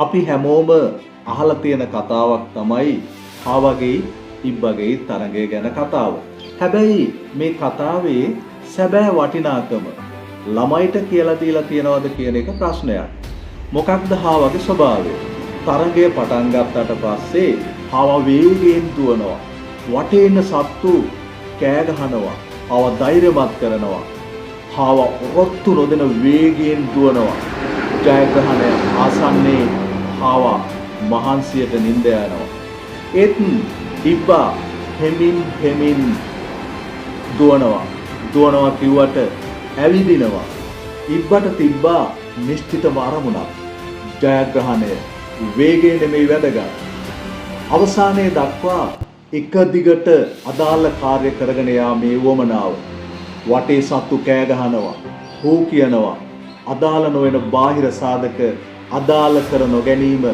අපි හැමෝම අහලා තියෙන කතාවක් තමයි හාවගේ ඉබ්බගේ තරඟය ගැන කතාව. හැබැයි මේ කතාවේ සැබෑ වටිනාකම ළමයිට කියලා දීලා තියනවද කියන එක ප්‍රශ්නයක්. මොකක්ද හාවගේ ස්වභාවය? තරඟය පටන් ගත්තට පස්සේ හාවා වේගයෙන් දුවනවා. වටේ ඉන්න සත්තු කෑ ගහනවා. හාවා ධෛර්යමත් කරනවා. හාවා ඔරොත්තු නොදෙන වේගයෙන් දුවනවා. ජයග්‍රහණය ආසන්නයේ හාවා මහන්සියට නින්ද යනවා. ඒත් ඉබ්බා හෙමින් හෙමින් දුවනවා. දුවනවා කිව්වට ඇවිදිනවා. ඉබ්බට තිබ්බා නිශ්චිතම අරමුණක්. ජයග්‍රහණය. වේගය නෙමෙයි වැදගත්. අවසානයේ දක්වා එක දිගට අදාළ කාර්ය කරගෙන යාමේ උවමනාව. වටේ සත්තු කෑ ගහනවා, හූ කියනවා. අදාළ නොවන බාහිර සාධක අදාළ කර නොගැනීම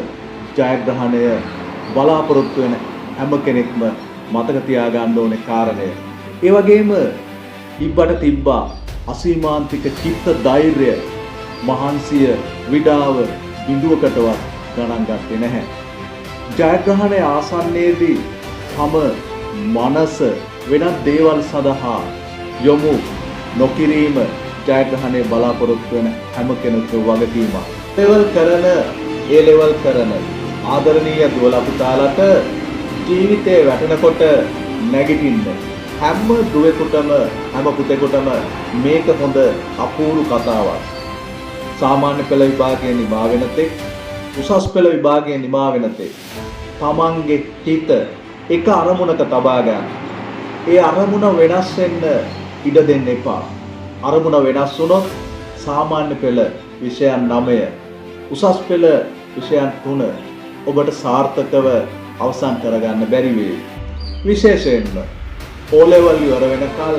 ජයග්‍රහණය බලාපොරොත්තු වෙන හැම කෙනෙක්ම මතක තියාගන්න ඕනේ කාරණය. ඒ වගේම ඉබ්බට තිබ්බා අසීමාන්තික චිත්ත ධෛර්යය, මහන්සිය, විඩාව බිඳුවකටවත් ගණන් ගත්තේ නැහැ. ජයග්‍රහණය ආසන්නයේදී තම මනස වෙනත් දේවල් සඳහා යොමු නොකිරීම ජයග්‍රහණය බලාපොරොත්තු වෙන හැම කෙනෙකුගේ වගකීමක්. ලෙවල් කරන, ඒ ලෙවල් කරන ආදරණීය දුවලා පුතාලට ජීවිතේ වැටෙනකොට නැගිටින්න හැම දුවෙකුටම හැම පුතෙකුටම මේක හොඳ අපූර්ව කතාවක්. සාමාන්‍ය පෙළ විභාගයේ නිමා වෙන තෙක්, උසස් පෙළ විභාගයේ නිමා වෙන තෙක් තමන්ගේ හිත එක අරමුණක තබා ගන්න. ඒ අරමුණ වෙනස් වෙන්න ඉඩ දෙන්න එපා. අරමුණ වෙනස් වුණොත් සාමාන්‍ය පෙළ විෂයන් 9, උසස් පෙළ විෂයන් 3 ඔබට සාර්ථකව අවසන් කරගන්න බැරි වෙයි. විශේෂයෙන්ම O level ඉවර වෙනකල්,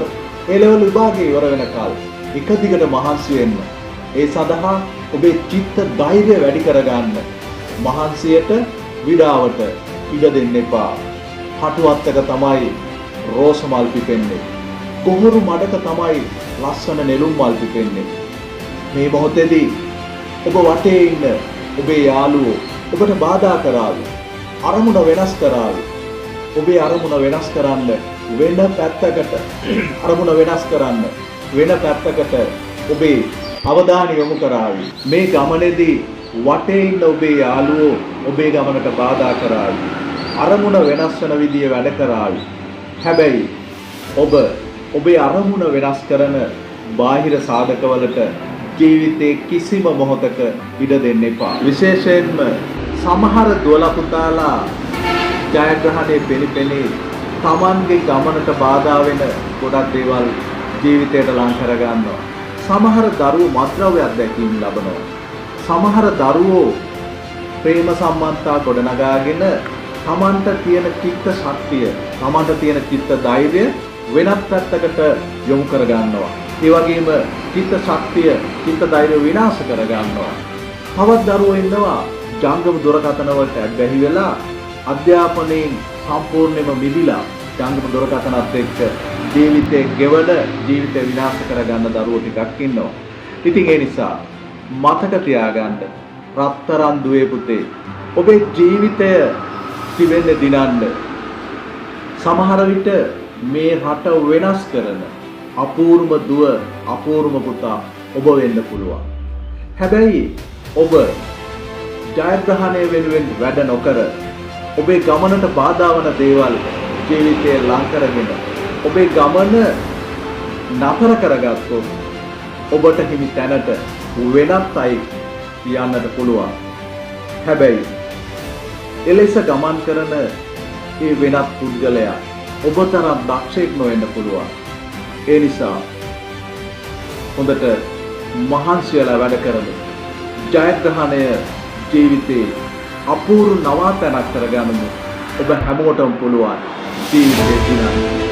A level විභාගය ඉවර වෙනකල් එක දිගට මහන්සි වෙන්න. ඒ සඳහා ඔබේ චිත්ත ධෛර්යය වැඩි කරගන්න. මහන්සියට විඩාවට ඉඩ දෙන්න එපා. කටුවත්තක තමයි රෝස මල් පිපෙන්නේ. ගොහරු මඩක තමයි ලස්සන නෙළුම් මල් පිපෙන්නේ. මේ මොහොතේදී ඔබ වටේ ඉන්න ඔබේ යාළුවෝ ඔබට බාධා කරાવી. අරමුණ වෙනස් කරાવી. ඔබේ අරමුණ වෙනස් කරන්න වෙන පැත්තකට, අරමුණ වෙනස් කරන්න වෙන පැත්තකට ඔබේ අවධානය යොමු කරાવી. මේ ගමනේදී වටේ ඉන්න ඔබේ යාළුවෝ ඔබේ ගමනට බාධා කරાવી. අරමුණ වෙනස් වෙන විදිය වැඩ කරાવી. හැබැයි ඔබ ඔබේ අරමුණ වෙනස් කරන බාහිර සාධකවලට ජීවිතේ කිසිම මොහොතක ඉඩ දෙන්න එපා. විශේෂයෙන්ම සමහර දුවලා පුතාලා ජයග්‍රහණය පෙනිපෙනී තමන්ගේ ගමනට බාධා වෙන ගොඩක් දේවල් ජීවිතයට ලං කරගන්නවා. සමහර දරුවෝ මත්ද්‍රව්‍ය අත්දැකීම් ලබනවා. සමහර දරුවෝ ප්‍රේම සම්බන්ධතා ගොඩනගාගෙන තමන්ට තියෙන චිත්ත ශක්තිය, තමන්ට තියෙන චිත්ත ධෛර්යය වෙනත් පැත්තකට යොමු කරගන්නවා. ඒ වගේම චිත්ත ශක්තිය, චිත්ත ධෛර්යය විනාශ කරගන්නවා. තවත් දරුවෝ ඉන්නවා ජංගම දුරකථන වලට ඇබ්බැහි වෙලා අධ්‍යාපනයෙන් සම්පූර්ණයෙන්ම මිදිලා ජංගම දුරකථනත් එක්ක ජීවිතේ ගෙවන, ජීවිතය විනාශ කරගන්න දරුවෝ ටිකක් ඉන්නවා. ඉතින් ඒ නිසා මතක තියාගන්න රත්තරන් දුවේ පුතේ, ඔබේ ජීවිතය තිබෙන්නේ දිනන්න. සමහර විට මේ රට වෙනස් කරන අපූර්ව දුව, අපූර්ව පුතා ඔබ වෙන්න පුළුවන්. හැබැයි ඔබ ජයග්‍රහණය වෙනුවෙන් වැඩ නොකර ඔබේ ගමනට බාධා වන දේවල් ජීවිතේ ලං කරගෙන ඔබේ ගමන නතර කරගත්තොත් ඔබට හිමි තැනට වෙනත් අයෙක් යන්නට පුළුවන්. හැබැයි එලෙස ගමන් කරන ඒ වෙනත් පුද්ගලයා ඔබ තරම් දක්ෂයෙක් නොවෙන්න පුළුවන්. ඒ නිසා හොඳට මහන්සි වෙලා වැඩ කරමු. ජයග්‍රහණය ජීවිතේ අපූර්ව නවාතැනක් කරගන්නමු. ඔබ හැමෝටම පුළුවන් ජීවිතේ දිනන්න.